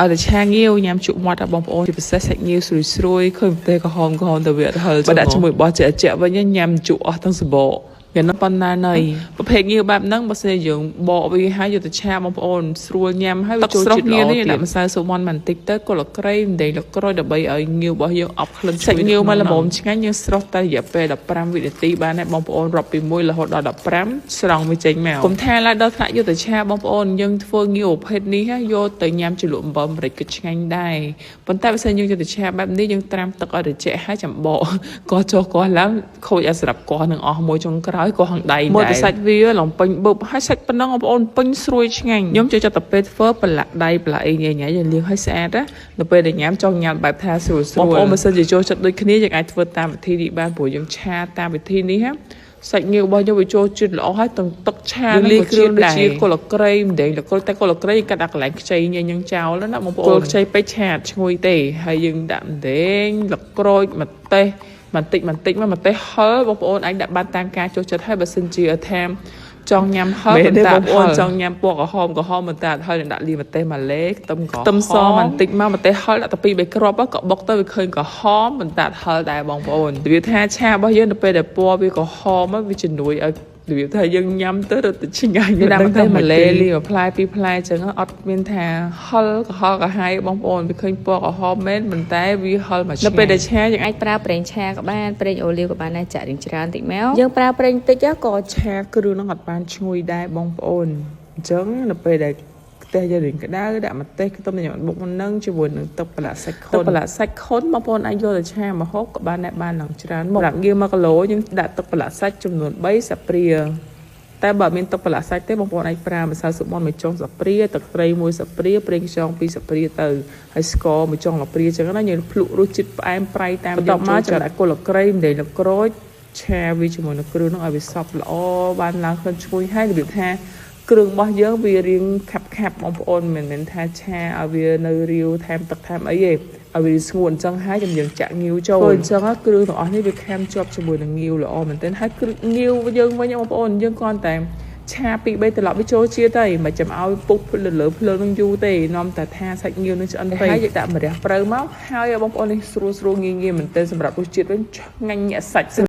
ឲ្យតែឆាងាវញ៉ាំជក់មាត់ដល់បងប្អូនជាពិសេសសាច់ងាវស្រួយស្រួយឃើញម្ទេសក្រហមក្រហមទៅវាអត់ហិលបើដាក់ជាមួយបោះជាជាវិញញ៉ាំជក់អស់ទាំងសបកវានឹងប៉ុណ្ណាណីប្រភេទងាវបែបហ្នឹងបើសិនជាយើងបកវាហើយយកទៅឆាបងប្អូនស្រួលញ៉ាំហើយវាចូលជាតិល្អទៀតដាក់ម្សៅស៊ុបបន្តិចទៅគល់ក្រៃម្ទេសលក្រូចដើម្បីឲ្យងាវរបស់យើងអប់ក្លិនសាច់ងាវមកល្មមឆ្ងាញ់យើងស្រុះតែរយៈពេល15វិនាទីបានដែរបងប្អូនរាប់ពី1រហូតដល់15ស្រង់វាចេញមកកុំថាឡើយដល់ថ្នាក់យកទៅឆាបងប្អូនយើងធ្វើងាវប្រភេទនេះយកទៅញ៉ាំជ្រលក់អំបិលម្រេចក៏ឆ្ងាញ់ដែរប៉ុន្តែបើសិនយើងយកទៅឆាបែបនេះយើងត្រាំទឹកឲ្យត្រជាក់ហើយចាំបកកោះចុះកោះឡើងខូចអាស្រាប់កោះនឹងអស់មួយចុងក្រោយកោះខាងដៃដែរមើលតែសាច់វាឡើងពេញបឹបហើយសាច់ប៉ុណ្ណឹងបងប្អូនពេញស្រួយឆ្ងាញ់ខ្ញុំចូលចិត្តតែពេលធ្វើប្រឡាក់ដៃប្រឡាក់អីញ៉ៃញ៉ៃយើងលាងឲ្យស្អាតណាដល់ពេលដែលញ៉ាំចង់ញ៉ាំបែបថាស្រួលស្រួលបងប្អូនបើសិនជាចូលចិត្តដូចគ្នាយើងអាចធ្វើតាមវិធីនេះបានព្រោះយើងឆាតាមវិធីនេះណាសាច់ងាវរបស់យើងវាចូលជាតិល្អហើយទាំងទឹកឆានឹងក៏ជាតិដែរជាគល់ក្រៃម្ដងលកលតែគល់ក្រៃកាត់ដាក់កន្លែងខ្ចីញ៉ៃញ៉ឹងចោលណាបងប្អូនគល់ខ្ចីពេកឆាតឈ្ងុយទេហើយយើងដាក់ម្ដងលក្រូចម្ទេសបន្តិចបន្តិចមកម្ទេសហិលបងប្អូនអាចដាក់បានតាមការចូលចិត្តហើយបើសិនជាថាចង់ញ៉ាំហិលប៉ុន្តែបងប្អូនចង់ញ៉ាំពណ៌ក្រហមក្រហមប៉ុន្តែអត់ហិលនឹងដាក់លីម្ទេសម៉ាឡេខ្ទឹមក្រហមខ្ទឹមសបន្តិចមកម្ទេសហិលដាក់តែ2 3គ្រាប់ក៏បុកទៅវាឃើញក្រហមប៉ុន្តែអត់ហិលដែរបងប្អូនវាថាឆារបស់យើងទៅពេលដែលពណ៌វាក្រហមវាជំនួយឲ្យរបៀបថាយើងញ៉ាំទៅរត់ទៅឆ្ងាញ់មិនដឹងថាម៉ាឡេលីមួយផ្លែពីរផ្លែចឹងអត់មានថាហិលក្រហមក្រហាយបងប្អូនវាឃើញពណ៌ក្រហមមែនប៉ុន្តែវាហិលមកឆ្ងាញ់នៅពេលដែលឆាយើង អាចប្រើប្រេងឆាក៏បានប្រេងអូលីវក៏បានដែរចាក់រៀងច្រើនតិចមកយើងប្រើប្រេងតិច ក៏ឆាគ្រឿងនឹងអត់បានឈ្ងុយដែរបងប្អូនអញ្ចឹងនៅពេលដែលខ្ទះយើងរៀងក្តៅដាក់ម្ទេសខ្ទឹមញ៉ាំបុកមុននឹងជាមួយនឹងទឹកប្រឡាក់សាច់ខុនទឹកប្រឡាក់សាច់ខុនបងប្អូនអាចយកទៅឆាម្ហូបក៏បានដែរបានឡើងច្រើនមករាប់ងាវ1គីឡូយើងដាក់ទឹកប្រឡាក់សាច់ចំនួន3ស្លាបព្រាតែបើមានទឹកប្រឡាក់សាច់ទេបងប្អូនអាចប្រើម្សៅស៊ុបមួយចុងស្លាបព្រាទឹកត្រីមួយស្លាបព្រាប្រេងខ្យង2ស្លាបព្រាទៅហើយស្ករមួយចុងស្លាបព្រាអញ្ចឹងណាយើងភ្លក់រសជាតិផ្អែមប្រៃតាមយើងចូលចិត្តដាក់គល់ក្រៃម្ទេសលក្រូចឆាវាជាមួយនឹងគ្រឿងនោះឲ្យវាសព្វល្អបានឡើងក្លិនឈ្ងុយហើយរបៀបថាគ្រឿងរបស់យើងវារៀងខាប់ខាប់បងប្អូនមិនមែនថាឆាឲ្យវានៅរាវថែមទឹកថែមអីទេឲ្យវាស្ងួតអញ្ចឹងហើយខ្ញុំយើងចាក់ងាវចូលអញ្ចឹងគ្រឿងទាំងអស់នេះវាខាំជាប់ជាមួយនឹងងាវល្អមែនទែនហើយគ្រឿងងាវយើងវិញបងប្អូនយើងគ្រាន់តែឆា2 3ត្រឡប់វាចូលជាតិហើយមិនចាំឲ្យពុះលើលើភ្លើងនឹងយូរទេនាំតែថាសាច់ងាវនឹងឆ្អិនពេកហើយយើងដាក់ម្រះព្រៅមកហើយបងប្អូននេះស្រួលស្រួលងាយងាយមែនទែនសម្រាប់រសជាតិវិញឆ្ងាញ់ញាក់សាច់។